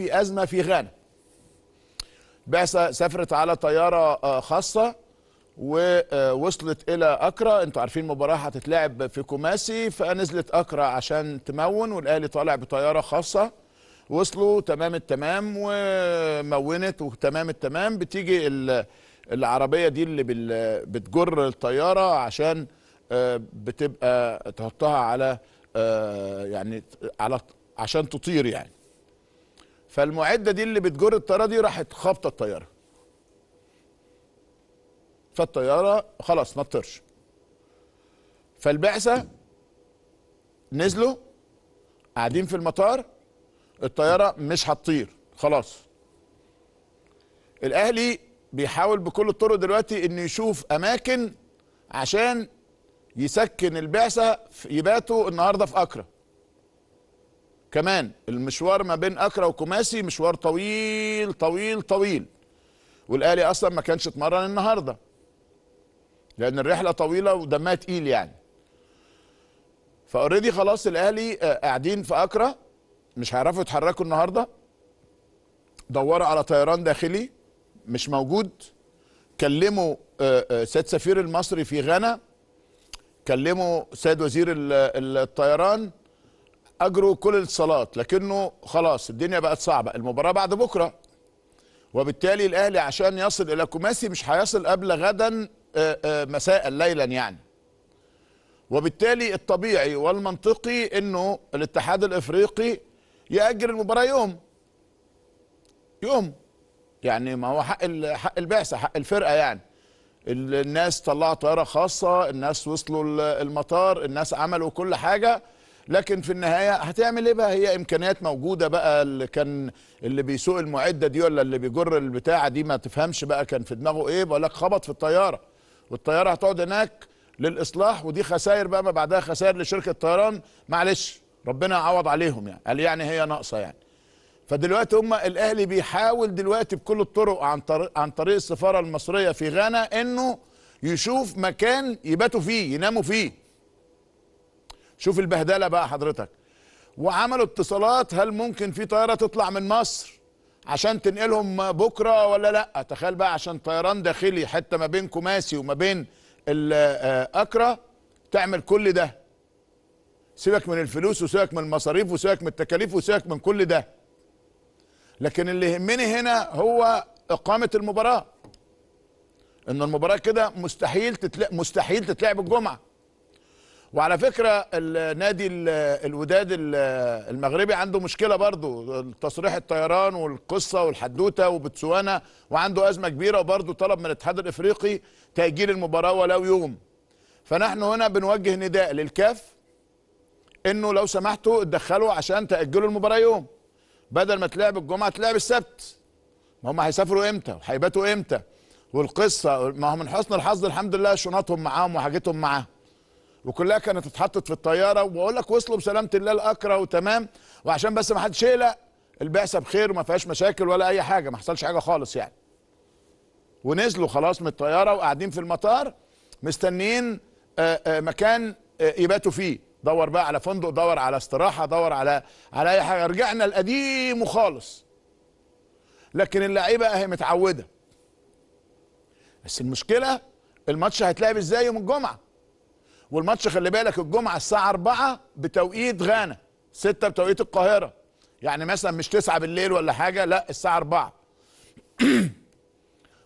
في ازمة في غانا. بعثه سافرت على طيارة خاصة ووصلت الى اكرا. انتوا عارفين المباراة هتتلعب في كوماسي، فنزلت اكرا عشان تمون، والاهلي طالع بطيارة خاصة. وصلوا تمام التمام ومونت وتمام التمام. بتيجي العربية دي اللي بتجر الطيارة عشان بتبقى تحطها على يعني على عشان تطير يعني. فالمعده دي اللي بتجر الطيارة دي راحت خابطه الطيارة، فالطياره خلاص ما تطيرش. فالبعثه نزلوا قاعدين في المطار، الطيارة مش هتطير خلاص. الاهلي بيحاول بكل الطرق دلوقتي انه يشوف اماكن عشان يسكن البعثة يباتوا النهارده في اكرا. كمان المشوار ما بين اكرا وكوماسي مشوار طويل طويل طويل، والاهلي اصلا ما كانش اتمرن النهارده لان الرحلة طويلة ودمها تقيل يعني. ف already خلاص الاهلي قاعدين في اكرا، مش هيعرفوا يتحركوا النهارده. دوروا على طيران داخلي مش موجود. كلموا سيد سفير المصري في غانا، كلموا سيد وزير الطيران، اجروا كل الاتصالات، لكنه خلاص الدنيا بقت صعبة. المباراة بعد بكره، وبالتالي الاهلي عشان يصل الى كوماسي مش هيصل قبل غدا مساء ليلا يعني. وبالتالي الطبيعي والمنطقي انه الاتحاد الافريقي يأجل المباراة يوم يوم يعني. ما هو حق البعثة، حق الفرقة يعني. الناس طلعوا طيارة خاصة، الناس وصلوا المطار، الناس عملوا كل حاجة، لكن في النهاية هتعمل ايه بقى؟ هي امكانيات موجودة بقى. اللي كان اللي بيسوق المعدة دي ولا اللي بيجر البتاعه دي ما تفهمش بقى كان في دماغه ايه. بقول لك خبط في الطيارة، والطياره هتقعد هناك للاصلاح، ودي خسائر بقى ما بعدها خسائر لشركة الطيران. معلش ربنا يعوض عليهم يعني، قال يعني هي ناقصه يعني. فدلوقتي هم الاهلي بيحاول دلوقتي بكل الطرق عن طريق السفارة المصرية في غانا انه يشوف مكان يباتوا فيه، يناموا فيه. شوف البهدله بقى حضرتك. وعملوا اتصالات، هل ممكن في طيارة تطلع من مصر عشان تنقلهم بكره ولا لا؟ تخيل بقى، عشان طيران داخلي حتى ما بين كوماسي وما بين اكرا تعمل كل ده. سيبك من الفلوس وسيبك من المصاريف وسيبك من التكاليف وسيبك من كل ده، لكن اللي يهمني هنا هو اقامه المباراة. ان المباراة كده مستحيل مستحيل تتلعب الجمعة. وعلى فكرة النادي الوداد المغربي عنده مشكلة برضو، تصريح الطيران والقصه والحدوته وبتسوانا، وعنده ازمة كبيرة، وبرضو طلب من الاتحاد الافريقي تاجيل المباراة ولو يوم. فنحن هنا بنوجه نداء للكاف انه لو سمحتوا اتدخلوا عشان تاجلوا المباراة يوم، بدل ما تلعب الجمعة تلعب السبت. ما هم هيسافروا امتى وهيباتوا امتى والقصه؟ ما هو من حسن الحظ الحمد لله شنطهم معاهم وحاجتهم معاهم وكلها كانت اتحطت في الطيارة، وبقول لك وصلوا بسلامه الله لاكرا وتمام. وعشان بس ما حدش يقلق، البعثة بخير وما فيهاش مشاكل ولا اي حاجة، ما حصلش حاجة خالص يعني. ونزلوا خلاص من الطيارة وقاعدين في المطار مستنيين مكان يباتوا فيه. دور بقى على فندق، دور على استراحة، دور على اي حاجة. رجعنا القديم وخالص، لكن اللعيبة اهي متعوده. بس المشكلة الماتش هيتلعب ازاي يوم الجمعة؟ والماتش خلي بالك الجمعة الساعة 4 بتوقيت غانا، 6 بتوقيت القاهرة. يعني مثلا مش 9 بالليل ولا حاجة، لا الساعة 4.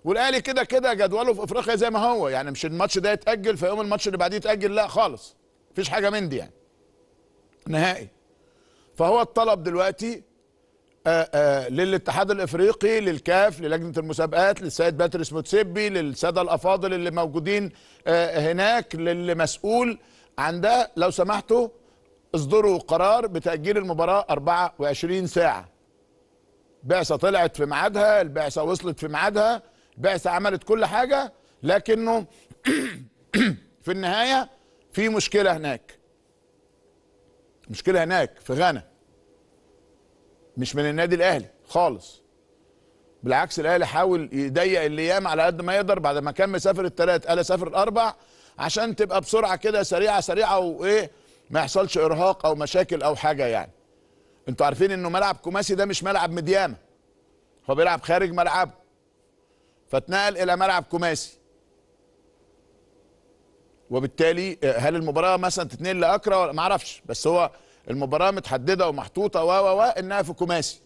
والاهلي كده كده جدوله في افريقيا زي ما هو يعني، مش الماتش ده يتاجل فيوم الماتش اللي بعديه يتاجل، لا خالص، مفيش حاجة من دي يعني نهائي. فهو الطلب دلوقتي للاتحاد الافريقي، للكاف، للجنة المسابقات، للسيد باتريس موتسيبي، للسادة الافاضل اللي موجودين هناك، للي مسؤول عن ده، لو سمحتوا اصدروا قرار بتاجيل المباراة 24 ساعة. بعثه طلعت في ميعادها، البعثة وصلت في ميعادها، البعثة عملت كل حاجة، لكنه في النهاية في مشكلة هناك. مشكلة هناك في غانا، مش من النادي الاهلي خالص. بالعكس الاهلي حاول يضيق الايام على قد ما يقدر، بعد ما كان مسافر الثلاث قال اسافر الاربع عشان تبقى بسرعة كده، سريعة سريعة، وايه ما يحصلش ارهاق او مشاكل او حاجة يعني. انتوا عارفين انه ملعب كوماسي ده مش ملعب مدياما، هو بيلعب خارج ملعبه، فاتنقل الى ملعب كوماسي. وبالتالي هل المباراة مثلا تتنقل لاكرا ولا ما اعرفش، بس هو المباراة متحدده ومحطوطه و و و انها في كوماسي.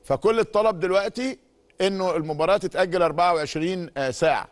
فكل الطلب دلوقتي انه المباراة تتاجل 24 ساعة.